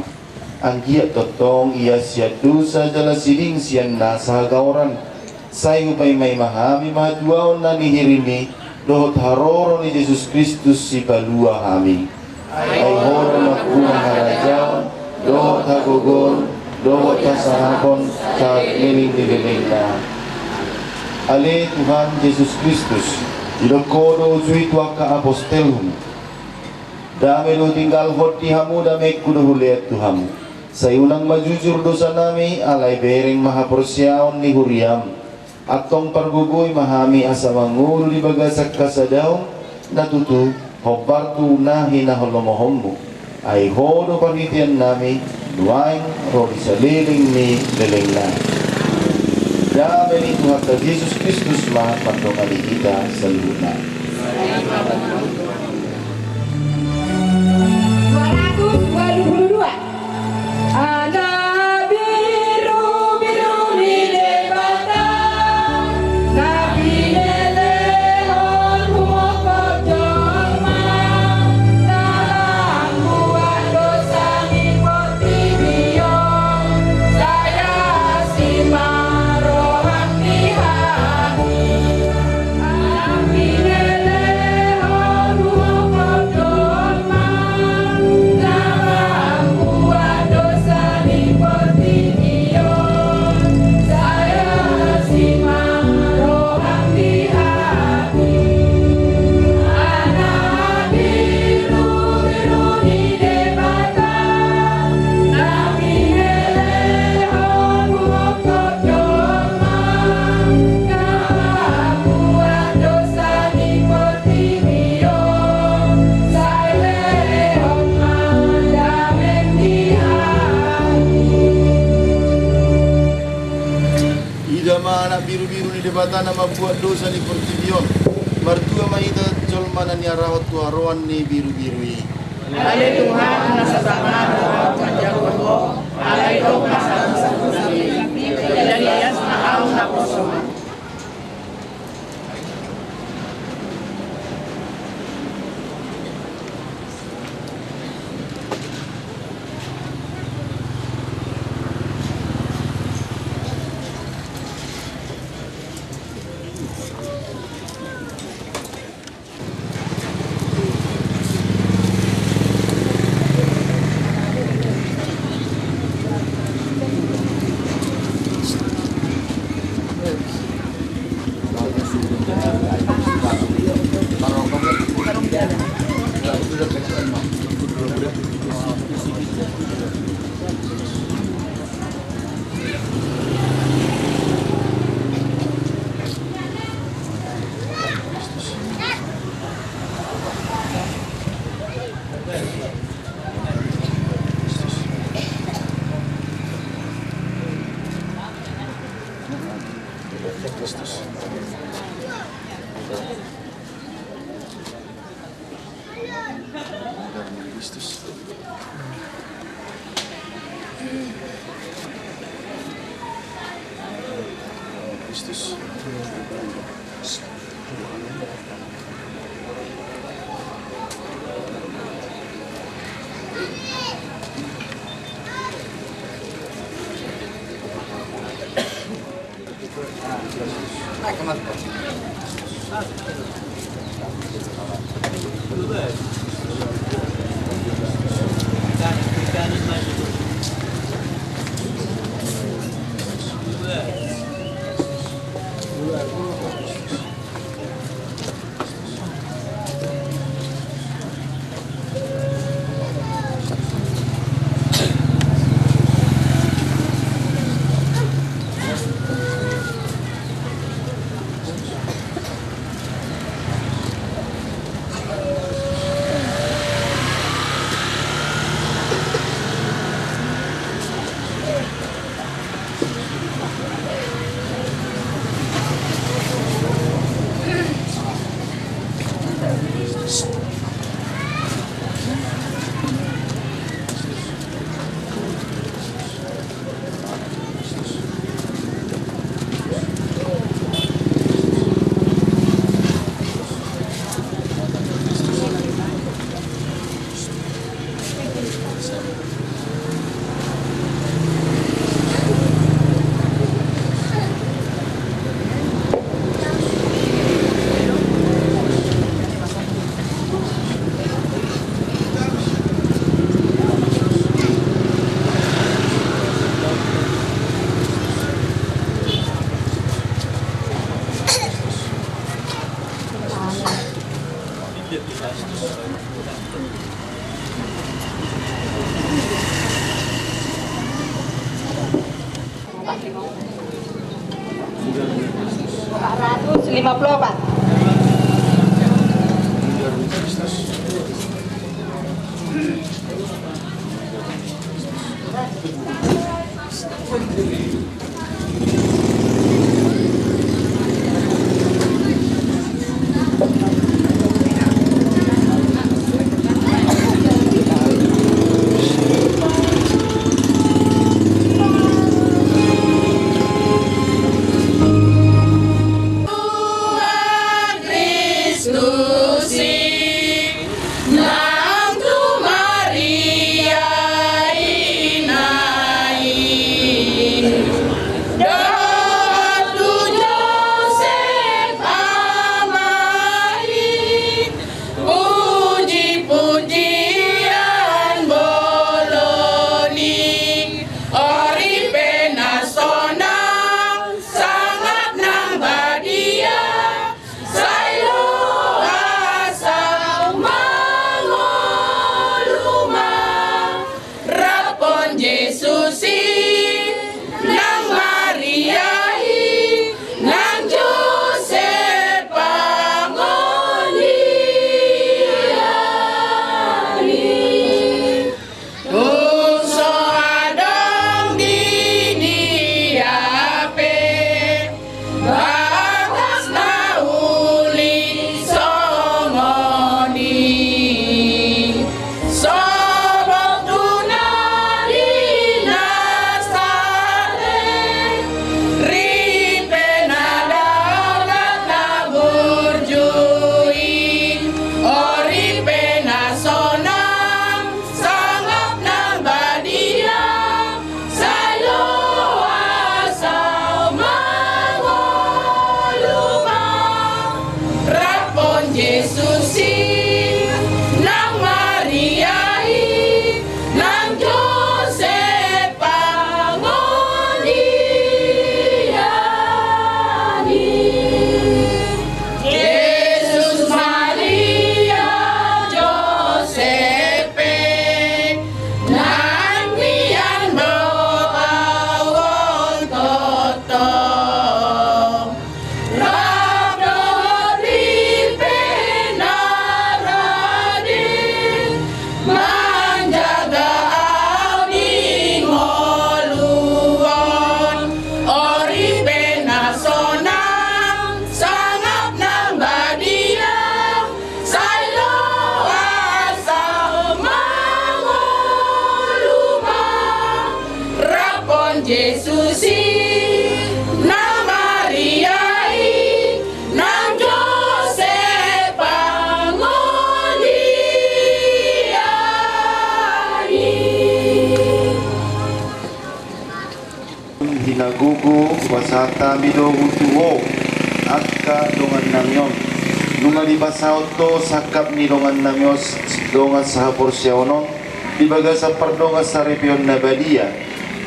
Anggiat tongtong ias sian dosa jala siding sian nasa hagaoran. Sai hupaima-ima hami ma hatuaon na nihirimi dohot haroro ni Jesus Kristus sipalua hami. Ai Ho do nampuna harajaon dohot hagogoon dohot hasangapon sahat leleng ni lelengna. Ale Tuhan Jesus Kristus, didok Ho do uju i tu angka apostelmu. Dame do hutinggalhon di hamu, damengku do hulehon tu hamu. Sai unang ma jujur dosa nami, alai bereng ma haporseaon ni huriam. Antong pargogoi ma hami asa mangolu di bagasan hasadaon na tutu hombar tu na hinalomohonmu. Ai Ho do parhitean nami nuaeng ro di saleleng ni lelengna. Dame ni Tuhanta Jesus Kristus ma mandongani hita saluhutna. Dua ratus dua puluh dua. Ala birubiru ni Debata, na pinelehon humongkop jolma, na lam buat dosa ni portibi on, sai asi ma roham di hami. Ida ma anak birubiru ni Debata na mambuat dosa ni portibi on. Martua ma hita jolma na niarahon tu haroan ni birubiru i. Ale Tuhan, na so tangkas ro Ho manjago ho, alai dong ma sahat jadi ias ma ahu naposo. Empat ratus lima puluh opat. Kristus i, nang tu Maria ina i, dohot tu Josep ama i, puji-pujian bolon i, ori pe na sonang, sangap nang badia, sai loas ahu mangolu ma. Rap on Jesus i, nang Maria Hinagogo hupasahat hami do tu ho angka dongannami on. Nunga dipasaut ho sangkap ni dongannami on, dongan sahaporseaon on, di bagasan pardongansaripeon na badia.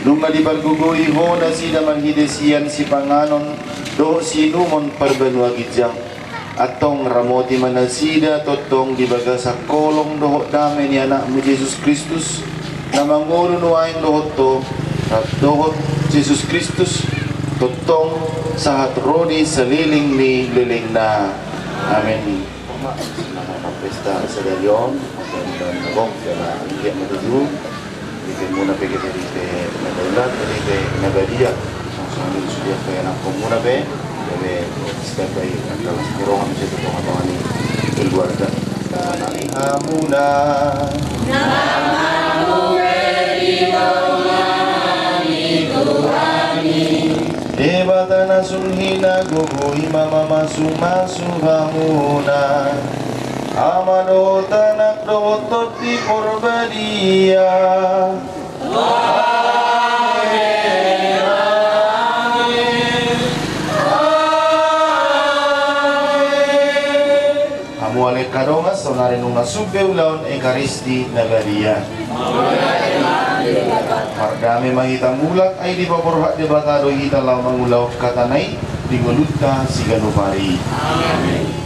Nunga dipargogoi ho nasida marhite sian sipanganon dohot siinumon parbanua ginjang. Antong ramoti ma nasida tongtong di bagasan holong dohot dame ni Anakmu Jesus Kristus, na mangolu nuaeng dohot ho, rap dohot Jesus Kristus, tongtong sahat ro di saleleng ni lelengna. Amen. Pesta sadari on, mudah-mudahan na gok jala anggiat ma tutu. Di pe muna pe gabe di pe na daulat, di pe na badia. Songon i sude pe anakkonmuna pe gabe standby angka las ni roha muse tu tonga-tonga ni keluarga. Di hamuna. Debata na sun hinagogo i ma mamasumasu hamuna. Ama dohot Anak dohot Tondi Porbadia. Amen. Amen. Amen. Hamu ale angka dongan, saonari nunga sumbe ulaon Ekaristi na badia. Mardame ma hita mulak, ai dipaborhat Debata do hita laho mangulahon hatana i di ngolunta siganup ari. Amen.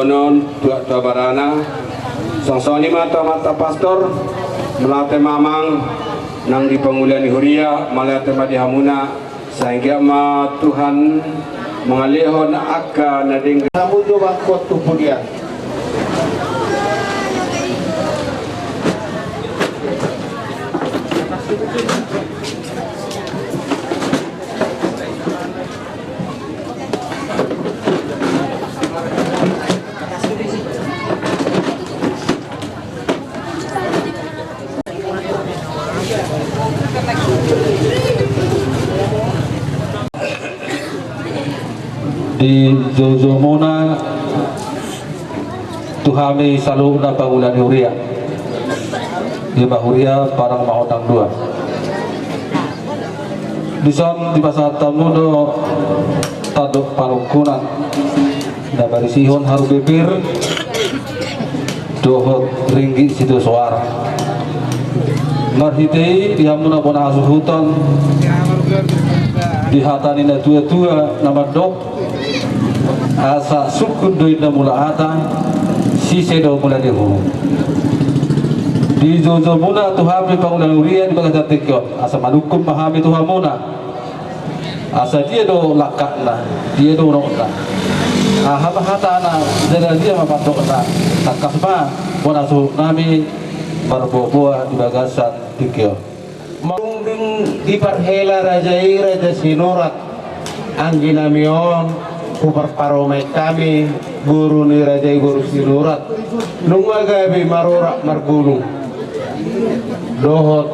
Ulaon tuak tu abarana. Songon i ma tu amanta pastor, mauliate ma amang nang di pangula ni huria, mauliate ma di hamuna. Sai anggiat ma Tuhan mangalehon angka na denggan. Namun do bangkot tu pudian. Di joujou muna tu hami saluhutna pangula ni huria, i ma huria Padang Mahonang dua. Dison dipasahat hamu do tandok panungkunan na marisihon haru beber dohot ringgit sitio soara. Marhite i di hamuna bona hasuhuton, di hata ni na tua-tua na mandok, asa sungkun do inna mula hata, sise do mula ni uhum. Di joujou muna tu hami pangula ni huria di bagasan tingki on, asa manungkun ma hami tu hamuna. Asa dia do langkatna, dia do unokna. Aha ma hatana, jala dia ma pandokna, tangkas ma bona suhut nami marboaboa di bagasan tingki on. Marunding di parhela raja i Raja Sinurat, anggi nami on, huparparumaen hami boru ni raja i boru Sinurat, nunga gabe marorak margulung. Dohot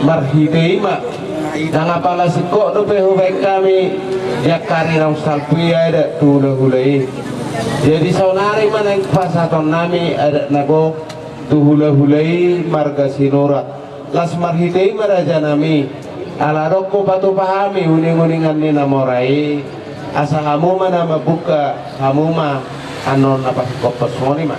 marhite i ma, ndang apala singkop dope hubaen hami di angka ari naung salpu i adat tu hulahula i. Jadi saonari ma naeng pasahaton nami adat na gok tu hulahula i marga Sinurat. Las marhite i ma raja nami, ala adong hupatupa hami uninguningan ni na mora i, asa hamu ma na mambuka, hamu ma annon na pasingkophon, songon i ma.